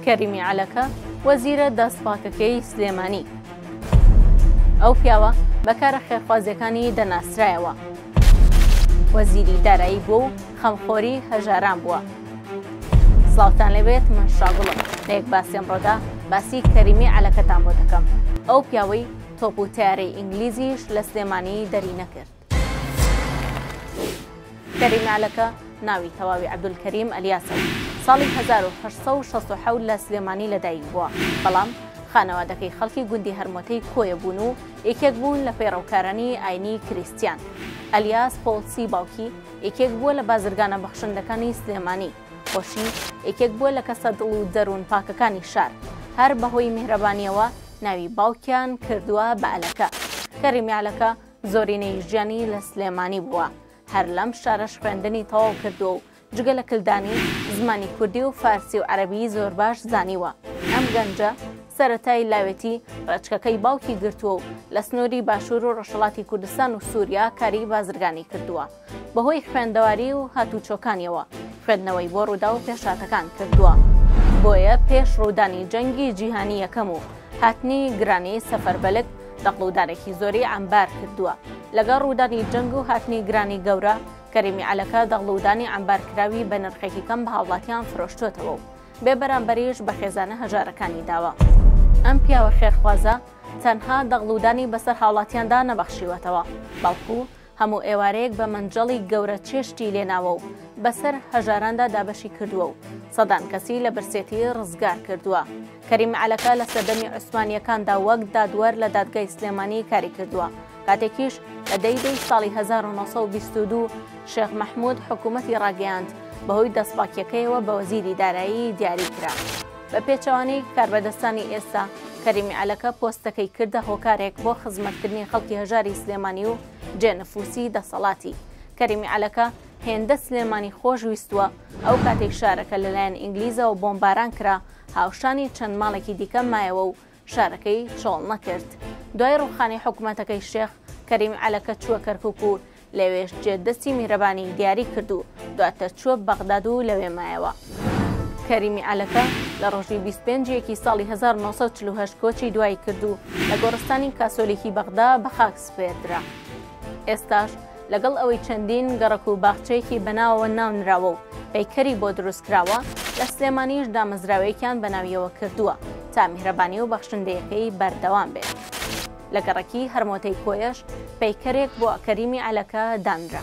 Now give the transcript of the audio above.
کەریمی عەلەکە وەزیرە دەستپاکەکەی سلێمانی. ئەو پیاوە بە کارە خێرخوازیەکانی دەناسرایەوە. وەزیری دارایی بووە و خەمخۆری هەژاران بووە. سڵاوتان لێبێت من شاگوڵم لە یەک باسی ئەمڕۆدا باسی کەریمی عەلەکەتان بۆ دەکەم ئەو پیاوەی تۆپ و تەیارەی ئینگلیزیش لە سلێمانی دەری نەکرد. کەریم عەلەکە ناوی تەواوی عەبدولکەریم ئەلیاسە و ساڵی 1867 لە سلێمانی لەدایک بووە، بەڵام خانەوادەکەی خەڵکی گوندی هەرمۆتەی کۆیە بوون و یەکێک بوون لە پەیڕەوکارانی ئاینی کریستیان. ئەلیاس پۆڵسی باوکی یەکێک بووە لە بازرگانە بەخشندەکانی سلێمانی. خۆشی یەکێک بووە لە کەسە دڵ و دەروون پاکەکانی شار، هەر بەهۆی میهرەبانییەوە ناوی باوکیان کردووە بە ئەلەکە. کەریمی عەلەکە زۆرینەی ژیانی لە سلێمانی بووە، هەر لەم شارەش خوێندنی تەواو کردووە و جگە لە کلدانی، زمانی کوردی و فارسی و عەرەبیی زۆر باش زانیوە. ئەم گەنجە سەرەتای لاوێتی ڕێچکەکەی باوکی گرتووە و لە سنووری باشوور و ڕۆژهەڵاتی کوردستان و سووریا کاری بازرگانی کردووە. بەهۆی خوێندەواری و هاتووچۆکانیەوە خوێندنەوەی بۆ ڕووداو و پێشهاتەکان کردووە. بۆیە پێش ڕوودانی جەنگی جیهانی یەکەم و هاتنی گرانی سەفەربەلک دەغڵودانێکی زۆری عەمبار کردووە. لەگەڵ ڕوودانی جەنگ و هاتنی گرانی گەورە، کەریمی عەلەکە دەغڵودانی عەمبارکراوی بە نرخێکی کەم بە هاوڵاتیان فرۆشتۆتەوە و بێ بەرامبەریش بە خێزانە هەژارەکانی داوە. ئەم پیاوە خێرخوازە تەنها دەغڵودانی بەسەر هاوڵاتیاندا نەبەخشیوەتەوە، بەڵکو هەموو ئێوارەیەک بە مەنجەڵی گەورە چێشتی لێناوە و بەسەر هەژاراندا دابەشی کردووە و سەدان کەسی لە برسێتی ڕزگار کردووە. کەریم عەلەکە لە سەردەمی عوسمانییەکاندا وەک دادوەر لە دادگای سلێمانی کاری کردووە. کاتێکیش لە دەی دەی ساڵی 1922 شێخ مەحموود حکوومەتی ڕاگەیاند، بەهۆی دەستپاکییەکەیەوە بە وەزیری دارایی دیاری کرا. بە پێچەوانەی کاربەدەستانی ئێستا، کەریمی عەلەکە پۆستەکەی کردە هۆکارێک بۆ خزمەتکردنی خەڵکی هەژاری سلێمانی و جێنفوسی دەسەڵاتی. کەریمی عەلەکە هێندە سلێمانی خۆش ویستووە، ئەو کاتەی شارەکە لەلایەن ئینگلیزەوە بۆمباران کرا، هاوشانی چەند ماڵێکی دیکە مایەوە و شارەکەی چۆڵ نەکرد. دوای ڕووخانی حکومەتەکەی شێخ، کەریم عەلەکە چووە کەرکوک و لەوێش جێ دەستی میهرەبانی دیاری کرد و دواتر چووە بەغداد و لەوێ مایەوە. کەریمی عەلەکە لە ڕۆژی 25 یەکی ساڵی 1948 کۆچی دوایی کرد و لە گۆڕستانی کاسۆلیکی بەغدا بە خاک سپێردرا. ئێستاش لەگەڵ ئەوەی چەندین گەڕەک و باخچەیەکی بەناوەوە ناونراوە و پەیکەری بۆ دروستکراوە، لە سلێمانیش دامەزراوەیەکیان بەناویەوە کردووە تا میهرەبانی و بەخشندەیەکەی بەردەوام بێت. لە گەڕەکی هەرمۆتەی کۆیەش پەیکەرێک بۆ کەریمی عەلەکە دانرا.